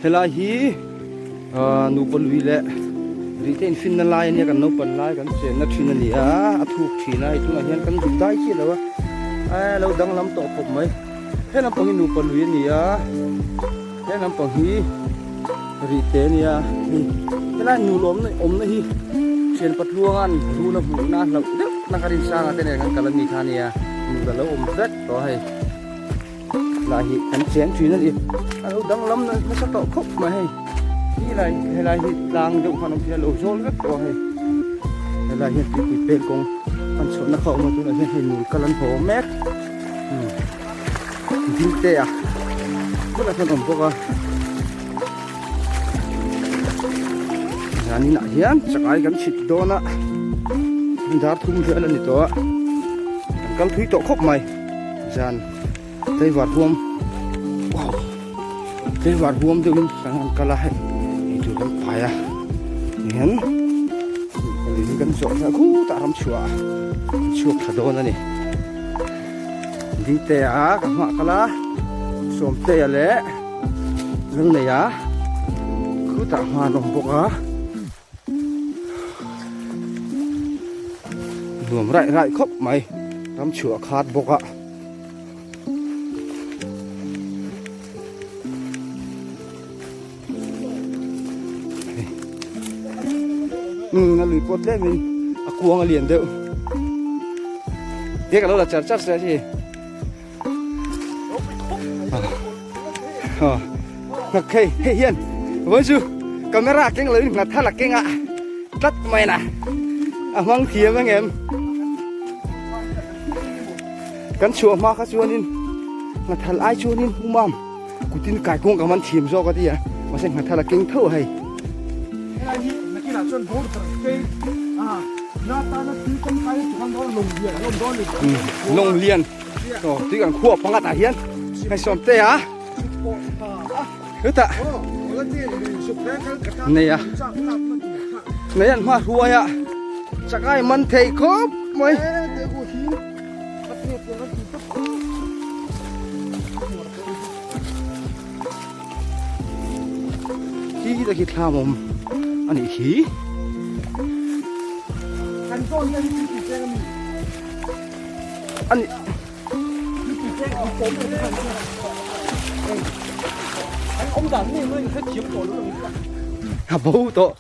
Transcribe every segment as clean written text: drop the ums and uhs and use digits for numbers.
Helai hi ah nupa lui leh rih te infinna lai ania kan naupan lai kan chenna thin a ni a, a thuk thin a hei tunah hian kan zuk dai chiah lo a, a lo danglam tawh khawp mai. He lampang hi nupa lui a ni a, he lampang hi rih te a nia hei helai nul awmna awmna hi thian patluanga'n rul a hmuhna hlauh deuh na ka rinsanga te nen kan kal a ni kha a nia nul a lo awm vek tawh a hei lah hi kan cheng thin a ni a lo danglam nasa tawh khawp mai hei helai helai hi tlang deuh khan awm thin a lo zawl vek tawh a hei helai hian tuipui peng kawng an chhuahna kha a awm a tunah hian hei nul kal an haw mek. Ding te a bulah khan awm bawk a zanin ah hian chakai kan chhit dawn a dar thum vel a ni tawh a kan kal thui tawh khawp mai zan tlaivar huam wow tlaivar huam deuh in kan han kal a hei eitur kan pai a tihian kan zawh thla khutah ram chhuah chhuak thla dawn a ni. Dingtea ka hmah kal a, Sawmtea leh Lalneia khutah hma an awm bawk a, nuam raih raih khawp mai, ram chhuah a khat bawk a. Umm a lui pawh tlem in a kuang a lian deuh te ka lo la char char se chi ngak hei hei hian vawi chu camera keng lo in nghat thal a keng a tlat mai na a hmang thiam ang em kan chhuah hma kha chuanin nghathal ai chuanin umam Kutin kai kawng ka man thiam zawk a ti a, mahse nghathal a keng tho hei. Helai hi nakinah chuan border te a na tana tui kawng kai chu kan dawn lawng lian an awm dawn ni. Lawng lian aw tui kan khuah pangat ah hian hei sawm te a chutah nei a nei an hma hruai a chakai man thei khawp mai. Hi hi khi thlam awm a nih khi. Kan zawn hian hi tui cheng a mi. A ni. Tui cheng a awm lo khan. An awm dan mi mai hre thiam tawh lo ang. A bo tawh.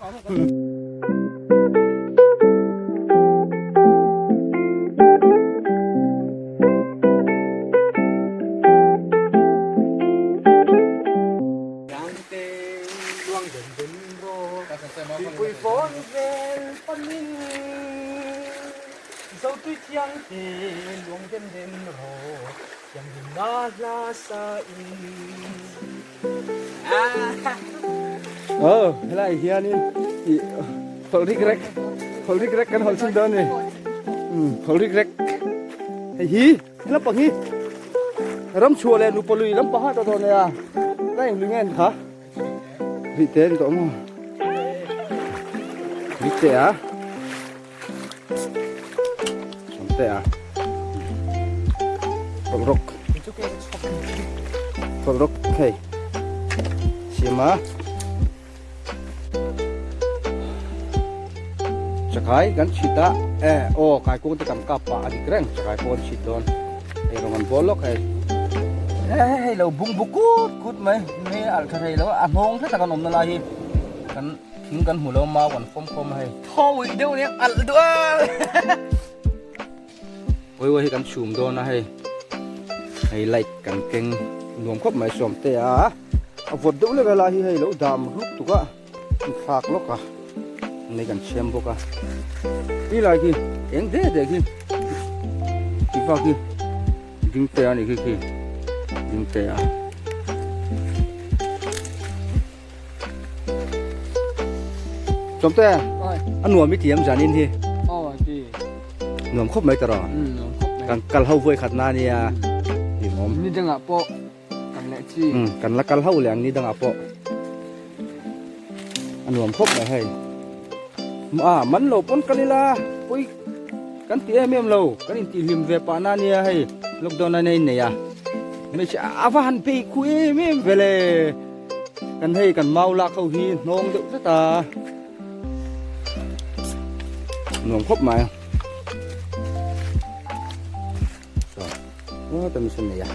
Ờ, helai hianin ih hawlh rik rek hawlh rik rek kan hawlh chhin dawn a ni umm hawlh rik rek hei hi lampang hi ram chhuah leh nupa lui lampang a ta dawn nia la eng lui nge an kha rih te an tawh maw rih te a te a hawlh rawk hawlh rawk hei siam a. Chakai kan chhit a e aw kaikung te kan kap pah a dik reng chakai pawh an chhit dawn hei rawn an bawl lawk hei he hei lo bung bu kut kut mai mai alh tha thei lo a hnawng hre tak an awmna lai hi kan thing kan hmu lo mau kan fawm khawm a hei thawih deuh nia alh duh a Ui hi kan chhum dawn a hei hei light kan keng nuam khawp mai sawm te a a vawt deuh lek a lai hi hei lo dam ruk tuk a in thlak lawk a nei kan chhem bawk a ti lai khi eng de de khi ti va khi ding te a ni khi khi ding te a Chawm te a nuam i tiam zanin hi nuam khawp mai tawh kan kal ho vawi khat na nia hlimawm ni dangah pawh kan leh chi kan la kal ho leh ang ni dangah pawh a nuam khawp mai hei a man lo pawn kal ila pawi kan ti em em lo kan intihhlim ve pah na nia hei lockdown a nei nei a hmeichhe a va han bei khu em em vele. Kan hei kan mau lak ho hi hnawng deuh tlat a. Nuam khawp mai a. Aw permission nei a.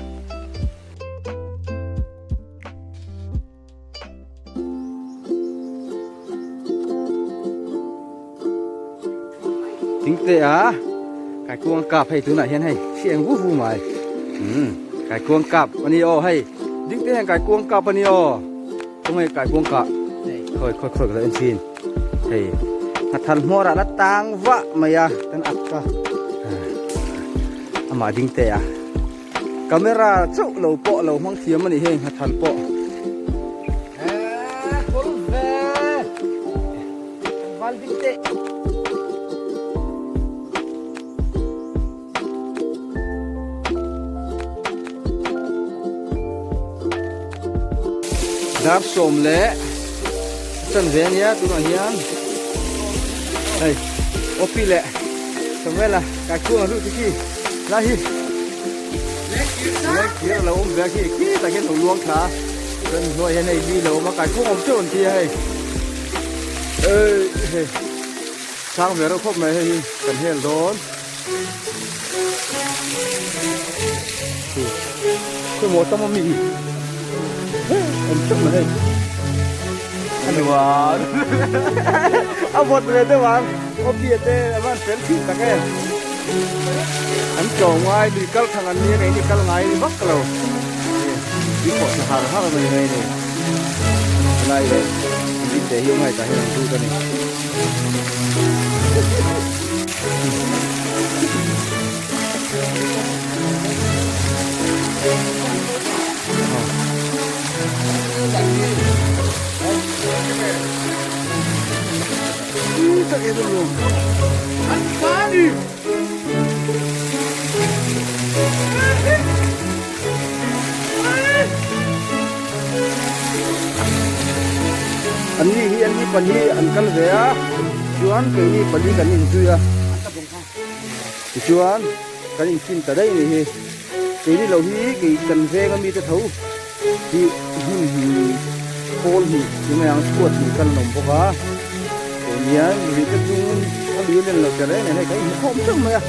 Tính tệ á cái cuông cạp hay thứ này hiền hay xiang vu vu mày ừ cái cuông cạp anh yêu hay dính thế cái cuông cạp anh yêu không hay cái cuông cạp khơi khơi khơi cái xin hei a than hmawr ah la tang vah mai a kan ak ka amah ding te a camera chauh lo pawh lo hmang thiam a ni heng nghathan pawh Dar sawm leh chan ve ania tunah hian hei opi leh Samuela kaikung a hluh te khi lai hi lengkir a lo awm ve a khi khi tak hian lo luang thla a chuan hnuaiah hian hei mi lo awm a kaikung awm teuh an ti a hei hei. Sang ve reuh khawp mai hei hi kan hel dawn. Khawi maw tam a mi hi awm teuh mai hei. A nuam a vawt ve deuh ang aw bia te a van fel thin tak em. An tlawm ngai lui kal thang an nia keini kal ngai vak lo. Tui khawh thla har har mai mai ni. Helai hi bik te hi awm a hetah hian an lut a ni. An ni hi an ni pali an kal ve a chuan keini pali kan inzui a tichuan kan infin ta daih a ni hi keini lo hi kei kan veng ami te tho hi hmun hnih pawl hnih ti mai ang chhuat hnih kal an awm bawk a tah hian rih te chung a lui a len lo che reng nen hei kan inhmu khawm theuh mai a.